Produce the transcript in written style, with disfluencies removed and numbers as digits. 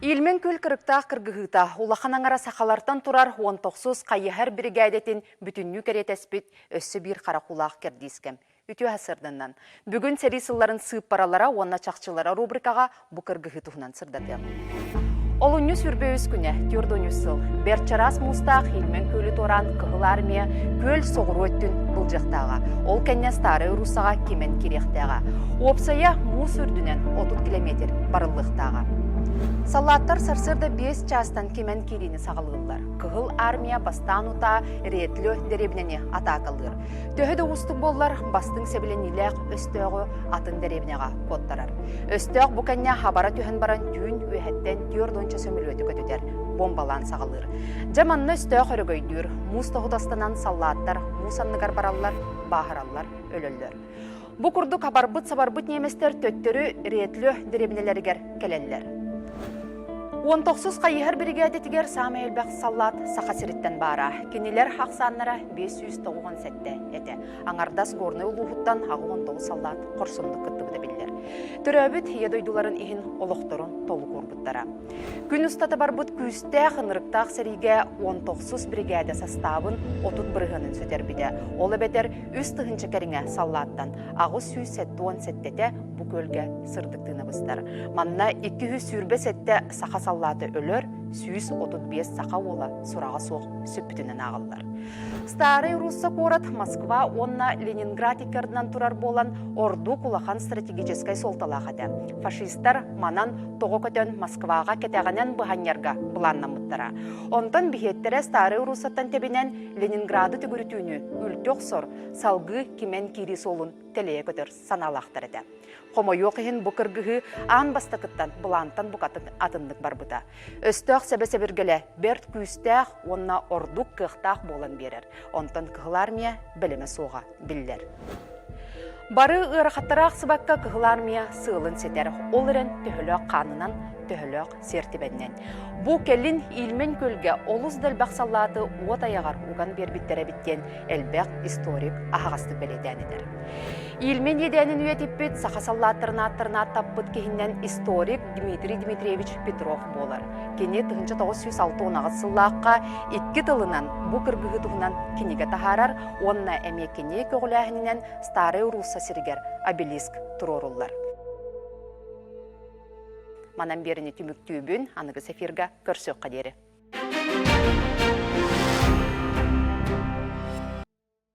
Ильмень күл кырыктаах кыргыһыыта улахан аҥара сахалартан турар 19 хайыһар биригээдэтин бүтүннүү кэриэтэспит өссө биир харахулаах кэрдиис кэм. Үтүө сарсыарданнан. Бүгүн сэрии сылларын сыыппаралара уонна чахчылара рубрикаҕа бу кыргыһыы туһунан сырдатыам. Олунньу 23 күнэ, 4 сыл, бэрт чараас муустаах Ильмень күөлү туораан Кыһыл Армия күөл соҕуруу өттүн былдьыахтааҕа. Ол кэннэ Старай Руссаҕа кимэн кириэхтээҕэ. Уопсайа муус үрдүнэн 30 километр барыллыахтааҕа. Саллааттар сарсыарда 5 чаастан кимэн киириини саҕалыыллар. Кыһыл Армия бастаан утаа Ретлё дэриэбинэни атаакалыыр. Төһө да уустук буоллар, бастыҥ сэбилэниилээх өстөөҕү атын дэриэбинэҕэ куоттарар. Өстөөх бу кэннэ хабара түһэн баран түүн үөһэттэн түөрт уонча сөмөлүөтү көтүтэр, бомбалаан саҕалыыр. Дьэ манна өстөөх өрөгөйдүүр, муус тоһутастанан саллааттар муус анныгар бараллар, бааһыраллар, өлөллөр. Бу курдук хабарбыт-сабарбыт немецтэр төттөрү Ретлө дэриэбинэлэригэр кэлэллэр. Уон тохсус хайыһар биригээдэтигэр саамай элбэх саллаат Саха сириттэн баара. Кинилэр ахсааннара 597 этэ. Аҥардас Горнай улууһуттан 89 саллаат хорсуннук кыттыбыта биллэр. Төрөөбүт ийэ дойдуларын иһин олохторун толук уурбуттара. Күн устата барбыт күүстээх ынырыктаах сэриигэ 19 биригээдэ састаабын 30 бырыһыанын сүтэрбитэ. Ол эбэтэр 3000 кэриҥэ саллааттан 877-тэ бу күөлгэ сырдык тыына быстар. Манна 227 саха саллаата өлөр, 135 саха уола сураҕа суох сүппүтүнэн ааҕыллар. Старай Русса куорат Москва уонна Ленинград икки турар буолан ордук улахан стратегическай суолталаах этэ. Фашистар манан тоҕо көтөн Москваҕа кэтэҕинэн быһанньарга былааннаммыттара. Онтон биһиэттэрэ Старай Руссаттан тэбинэн Ленинграды төгүрүтүүнү үлтү охсор, салгыы кимэн киирии суолун тэлэйэ көтөр санаалаахтар этэ. Хомойуох иһин бу кыргыһыы аан бастакыттан былаантан букатын атыннык барбыта. Өстөөх сэбэ-сэбиргэлэ бэрт күүстээх уонна ордук кыахтаах буолан биэрэр. Онтон Кыһыл Армия бэлэмэ суоҕа биллэр. Бары ыарахаттары аахсыбакка Кыһыл Армия сыалын ситэр, ол эрэн төһөлөөх хаанынан, төһөлөөх сиэртибэннэн. Бу кэлин Ильмень күөлгэ олус да элбэх саллааты уот айаҕар уган биэрбиттэр эбит диэн элбэх историк аһаҕастык бэлиэтээн этэр. Ильмень иэдээнин үйэтиппит саха саллааттарын ааттарын ааттаппыт киһинэн историк Дмитрий Дмитриевич Петров буолар. Кини 1968 сыллаахха икки тылынан бу кыргыһыы туһунан кинигэ таһаарар уонна эмиэ кини көҕүлээһининэн Старай Русса сиригэр обелиск туруоруллар. Манан биэrini түмүктүүбүн, аныгыс эфирга көрсүөххэ диэри.